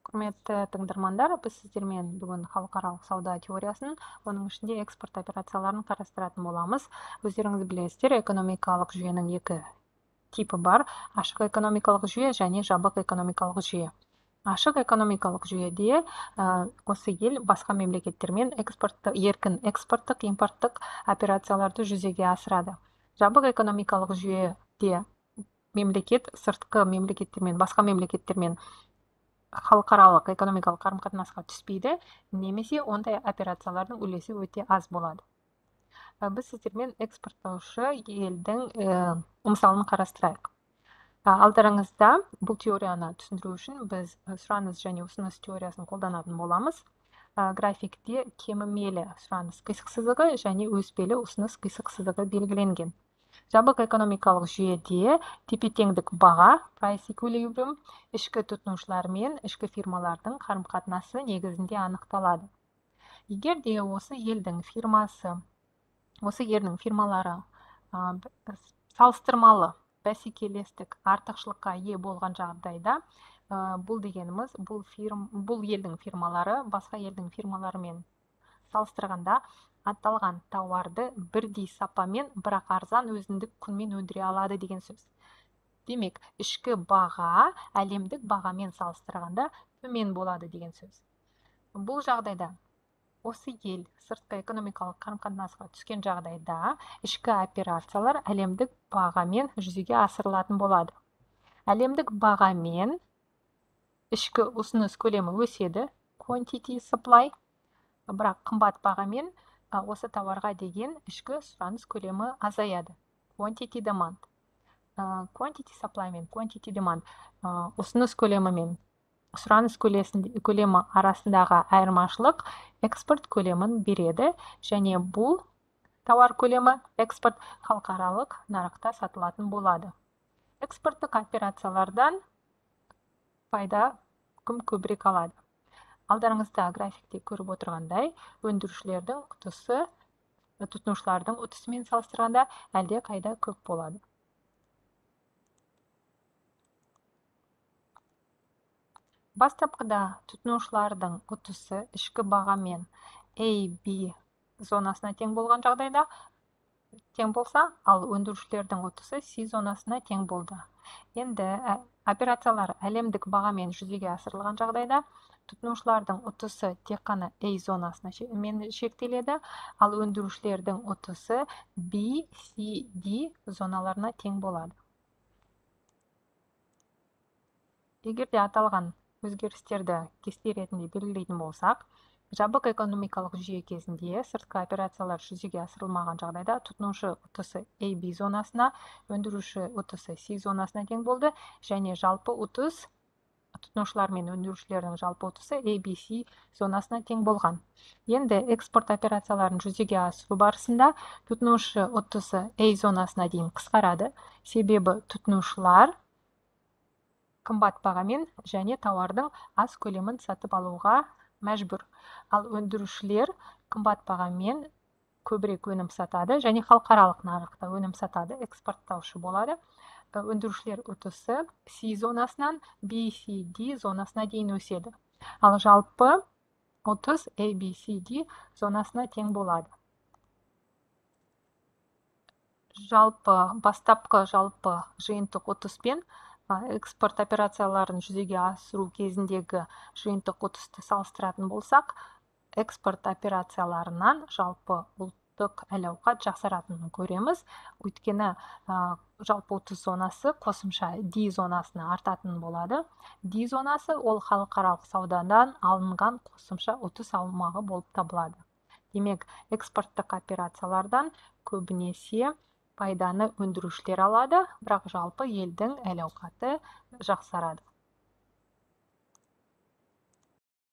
Құрметті тыңдармандар, біз сіздермен бүгін халықаралық сауда теориясын, оның ішінде экспорт операцияларын қарастыратын боламыз. Өздеріңіз білесіздер, экономикалық жүйенің екі типі бар: ашық экономикалық жүйе және жабық экономикалық жүйе. Ашық экономикалық жүйеде осы ел басқа мемлекеттермен еркін экспорттық, импорттық операцияларды жүзеге асырады. Жабық экономикалық жүйеде мемлекет сыртқы мемлекеттермен, басқа мемлекеттермен халықаралық экономикалық қарым-қатынасқа түспейді, немесе ондай операциялардың үлесі өте аз болады. Біз сіздермен экспорттаушы елдің мысалын қарастырайық. Алдарыңызда бұл теорияны түсіндіру үшін біз сұраныс және ұсыныс теориясын қолданатын боламыз. Графикте кемімелі сұраныс қисық сызығы және өспелі ұсыныс қисық сызығы белгіленген. Жабық экономикалық жүйеде тепе-теңдік баға, price equilibrium, ішкі тұтынушылар мен ішкі фирмалардың қарым-қатынасы негізінде анықталады. Егер де осы елдің фирмасы, осы елдің фирмалары салыстырмалы бәсекелестік артықшылыққа ие болған жағдайда, бұл дегеніміз бұл елдің фирмалары басқа елдің фирмаларымен салыстырғанда аталған тауарды бірдей сапамен, бірақ арзан өзіндік құнмен өндіре алады деген сөз. Демек, ішкі баға әлемдік бағамен салыстырғанда төмен болады деген сөз. Бұл жағдайда осы ел сыртқы экономикалық қарым-қатынасқа түскен жағдайда ішкі операциялар әлемдік бағамен жүзеге асырылатын болады. Әлемдік бағамен ішкі ұсыныс көлемі өседі, quantity supply, бірақ қымбат бағамен осы тауарға деген ішкі сұраныс көлемі азаяды, quantity demand. Quantity supply мен quantity demand, ұсыныс көлемі мен сұраныс көлемі арасындағы айырмашылық экспорт көлемін береді, және бұл тауар көлемі экспорт халықаралық нарықта сатылатын болады. Экспорттық операциялардан пайда кім көбірек алады? Алдарыңызда графикте көріп отырғандай, өндірушілердің ұтысы тұтынушылардың ұтысымен салыстырғанда әлде қайда көп болады. Бастапқыда тұтынушылардың ұтысы ішкі бағамен A, B зонасына тең болған жағдайда тең болса, ал өндірушілердің ұтысы C зонасына тең болды. Енді операциялар әлемдік бағамен жүзеге асырылған жағдайда тұтынушылардың ұтысы тек қана A зонасына шектеледі, ал өндірушілердің ұтысы B, C, D зоналарына тең болады. Егер де аталған өзгерістерді кесте ретінде белгілейтін болсақ, жабық экономикалық жүйе кезінде сыртқы операциялар жүзеге асырылмаған жағдайда тұтынушы ұтысы A, B зонасына, өндіруші ұтысы C зонасына тең болды, және жалпы ұтыс тұтынушылар мен өндірушілердің жалпы ұтысы A, B, C зонасына тең болған. Енді экспорт операцияларын жүзеге асыру барысында тұтынушы ұтысы A зонасына дейін қысқарады, себебі тұтынушылар қымбат бағамен және тауардың аз көлемін сатып алуға мәжбүр. Ал өндірушілер қымбат бағамен көбірек өнім сатады және халықаралық нарықта өнім сатады, экспорттаушы болады. Өндірушілер ұтысы C зонасынан B, C, D зонасына дейін өседі. Ал жалпы ұтыс A, B, C, D зонасына тең болады. Жалпы бастапқы жалпы жиынтық ұтыспен экспорт операцияларын жүзеге асыру кезіндегі жиынтық ұтысты салыстыратын болсақ, экспорт операцияларынан жалпы ұлттық әл-ауқат жақсаратынын көреміз. Өйткені жалпы ұтыс зонасы қосымша D зонасына артатын болады. D зонасы ол халықаралық саудадан алынған қосымша ұтыс аумағы болып табылады. Демек, экспорттық операциялардан көбінесе пайданы өндірушілер алады, бірақ жалпы елдің әл-ауқаты жақсарады.